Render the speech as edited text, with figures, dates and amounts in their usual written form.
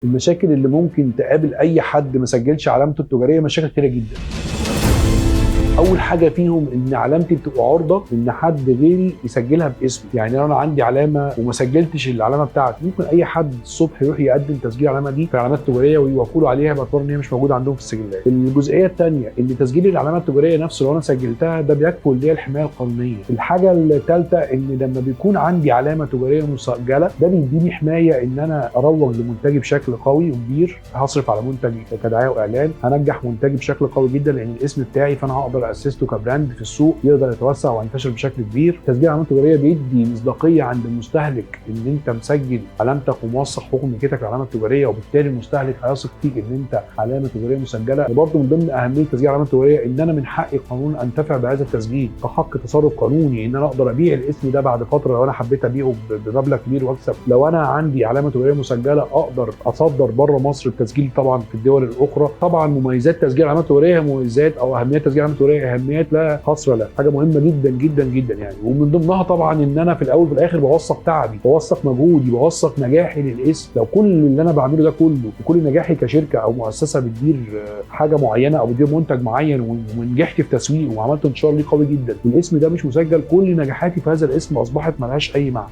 المشاكل اللي ممكن تقابل اي حد ما سجلش علامته التجارية مشاكل كتيرة جدا. اول حاجة فيهم ان علامتي بتبقى عرضه ان حد غيري يسجلها باسمي. يعني لو انا عندي علامة وما سجلتش العلامة بتاعتي، ممكن اي حد الصبح يروح يقدم تسجيل العلامة دي في العلامات التجارية ويوافقوا له عليها باعتبار ان هي مش موجودة عندهم في السجلات. الجزئية الثانية ان تسجيل العلامة التجارية نفسه لو انا سجلتها ده بيكفل ليا الحماية القانونية. الحاجة الثالثة ان لما بيكون عندي علامة تجارية مسجله ده بيديني حماية ان انا اروج لمنتجي بشكل قوي وكبير، هصرف على منتجي كدعايه واعلان، هنجح منتجي بشكل قوي جدا لان الاسم بتاعي، فانا هقدر اسسته ك brand في السوق يقدر يتوسع وينتشر بشكل كبير. تسجيل العلامات التجارية بيدي مصداقية عند المستهلك ان انت مسجل علامتك وموثق حقوق ملكيتك للعلامة التجارية، وبالتالي المستهلك هيثق فيك ان انت علامة تجارية مسجله. وبرده من ضمن اهمية تسجيل العلامات التجارية ان انا من حقي قانون انتفع بهذا التسجيل كحق تصرف قانوني، ان انا اقدر ابيع الاسم ده بعد فترة لو انا حبيت ابيعه بمبلغ كبير واكسب. لو انا عندي علامة تجارية مسجله اقدر اصدر بره مصر التسجيل طبعا في الدول الاخرى. طبعا مميزات تسجيل العلامات التجارية مميزات او اهمية تسجيل العلامات التجارية اهميات لا حصر لها، حاجة مهمة جدا جدا جدا يعني. ومن ضمنها طبعا ان انا في الاول وفي الاخر بوثق تعبي، بوثق مجهودي، بوثق نجاحي للاسم. لو كل اللي انا بعمله ده كله وكل نجاحي كشركة او مؤسسة بتدير حاجة معينة او بتدير منتج معين ونجحت في تسويقه وعملت انتشار ليه قوي جدا والاسم ده مش مسجل، كل نجاحاتي في هذا الاسم اصبحت ملهاش اي معنى.